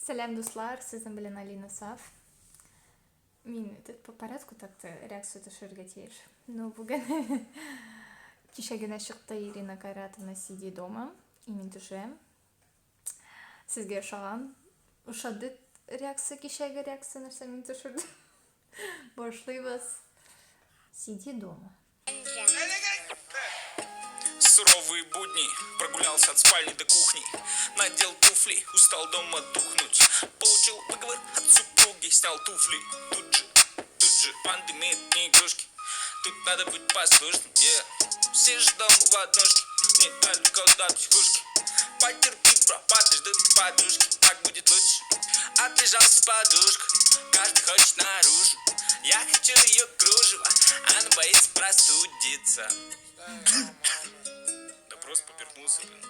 Сәлам, дуслар, сезнең белән Алина Саф. Мин этот по порядку так-то реакцию төшерергә тиеш. Но бүген кичә генә чыкты Ирина Кайратовна «Сиди дома», и мин төшерәм. Сезгә ошаган, ошады реакция, кичәге реакция нәрсә мин төшердем. Башлыйбыз. Сиди дома. Суровые будни, прогулялся от спальни до кухни. Надел туфли, устал дома тухнуть. Получил выговор от супруги, снял туфли. Тут же, пандемия, не игрушки. Тут надо быть послушным, yeah. Сижу дома в однушке, недалеко до психушки. Потерпи, бро, подождут подружки, так будет лучше. Отлежался в подушку, каждый хочет наружу. Я хочу ее кружево, она боится простудиться. Да просто поперхнулся, блин.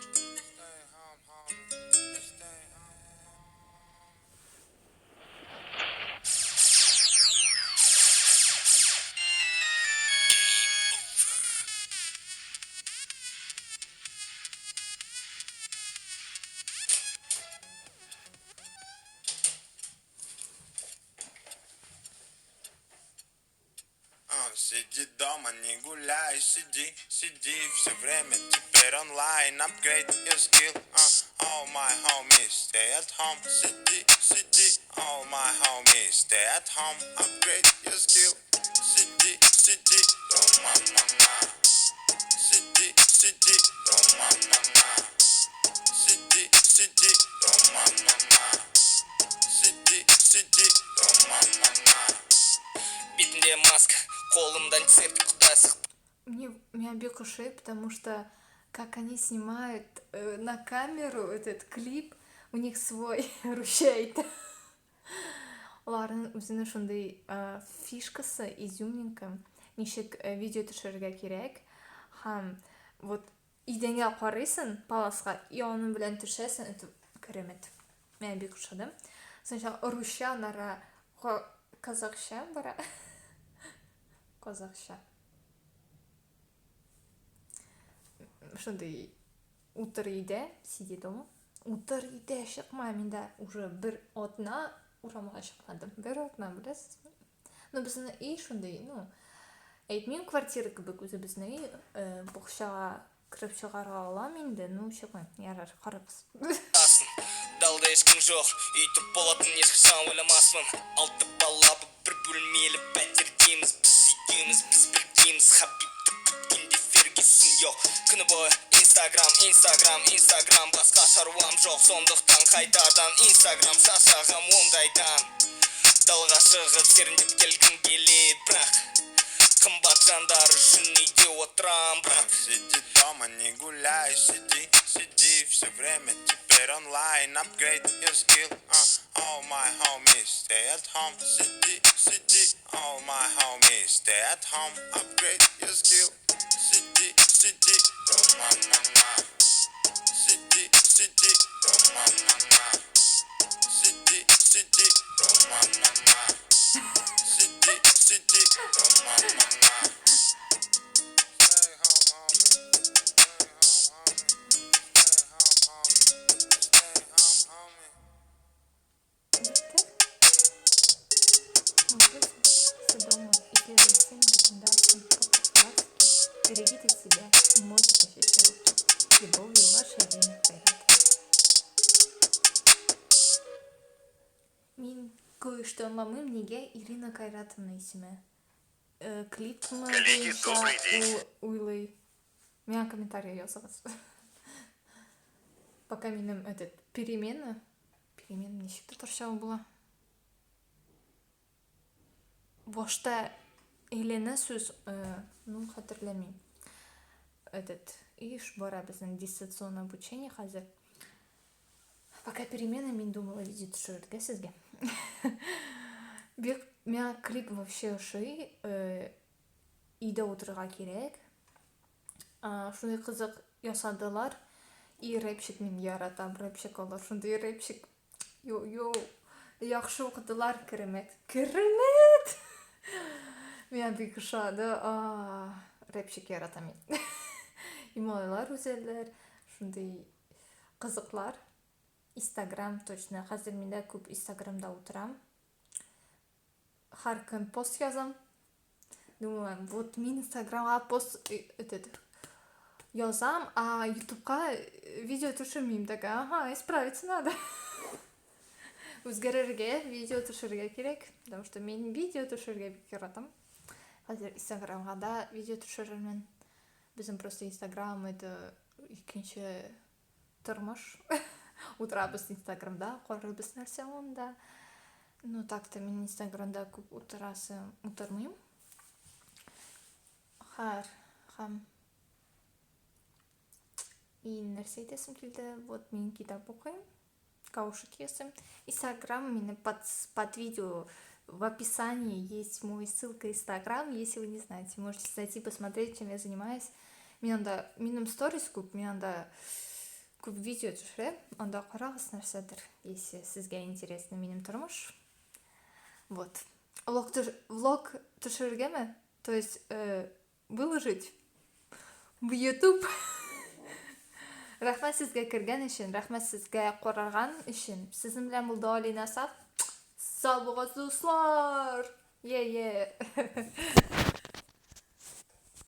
Сиди дома, не гуляй, сиди, сиди, все время теперь онлайн, upgrade your skill, all my homies, stay at home, сиди, сиди, all my homies, stay at home, upgrade your skill, сиди, сиди, дома, мама, сиди, сиди, дома, мама, сиди, сиди, дома, мама, сиди, сиди, дома, мама. Бетінде маска, қолымда антисептик, құдай сақ Мне, меня бик ошый, потому что как они снимают на камеру этот клип, у них свой ручей. Аларның үзенең шундый фишкасы, изюминка, ничек видео төшерергә кирәк. Һәм вот идәнгә карыйсың паласка, и аның белән төшәсең, это керемет. Миңа бик ошады. Сначала русча, аннары казахча бара. Казахча. Шундый утыр өйдә, сиди дома. Утыр өйдә, чыкма, мин дә уже бер атна урамга чыкмадым. Бер атна, беләсезме? Ну, безнең өй шундый, ну, әйтмим квартира кебек үзебезнең өй, бакчага кереп чыгарга алам инде, ну, чыкмыйм. Ярар, карарбыз. Далада ешкім жоқ, өйтіп болатын ешқашан ойламаспын. Алты бала бір бөлмелі пәтердеміз біз, үйдеміз, біз біргеміз. Хабибті күткенде Фергюсон, йо. Күні бойы Инстаграм, Инстаграм, Инстаграм, басқа шаруам жоқ, сондықтан қайтадан Инстаграм, шаршағам ондайдан. Далаға шығып серуендеп келгім келеді, бірақ қымбат жандар үшін үйде отырам, брат. Сиди дома, не гуляй, сиди, сиди, все время теперь онлайн, upgrade your skill, all my homies, stay at home, сиди, сиди, all my homies, stay at home, upgrade your skill, сиди, сиди, дома, мама, сиди, сиди, дома, мама, сиди, сиди, дома, мама, сиди, сиди, дома, мама. Stay home, homie. Stay home, homie. Stay home, homie. Stay home, homie. Бетте. Все дома и следуйте всем рекомендациям по профилактике. Берегите себя и мойте почаще руки. С любовью, ваша Ирина Кайратовна. Мин кое-что аңламыйм, нигә Ирина Кайратовна исеме? Клипмы Коллеги, буенча добрый день. ул уйлый. Миңа комментарий языгыз. Пока минем этот перемена. Перемена ничек татарча була? Башта әйләнә сүз, ну, хәтерләмим. Этот, иш бара безнең дистанционное обучение хәзер. Пока перемена, мин думала видео төшерергә сезгә. Бик миңа клип вообще ошый. Өйдә утырырга кирәк. Шундый кызык ясадылар. И рэпчик мин яратам, рэпчик алар шундый рэпчик. Йо-йо, яхшы укыдылар, керемет. Керемет! Миңа бик ошады. Рэпчик яратам мин. И малайлар үзәләр, шундый кызыклар. Инстаграм точно. Хәзер мин дә күп Инстаграмда утырам. Һәр көн пост язам. Думаю, вот мин Инстаграмга пост этот язам, а Ютубка видео төшермим. Такая, ага, исправиться надо. Үзгәрергә, видео төшерергә кирәк, потому что мин видео төшерергә бик яратам. Хәзер Инстаграмга да видео төшерермен. Безнең просто Инстаграм это икенче тормыш. Утырабыз Инстаграмда, карыйбыз нәрсә монда. Ну так-то мин Инстаграмда күп утырасы утырмыйм. Хәр, һәм мин нәрсә әйтәсем килде? Вот мин китап укыйм. Каушик ясыйм. Инстаграм мине под видео в описании есть мой ссылка Инстаграм, если вы не знаете. Можете зайти посмотреть, чем я занимаюсь. Мин анда, минем сторис күп, мин анда күп видео төшерәм. Анда карагыз нәрсәдер, если сезгә интересно минем тормыш. Вот. Влог, влог төшерергәме? То есть выложить в YouTube. Рәхмәт сезгә кергән өчен, рәхмәт сезгә караган өчен. Сезнең белән булды Алина Саф. Сау булыгыз, дуслар! Е-е!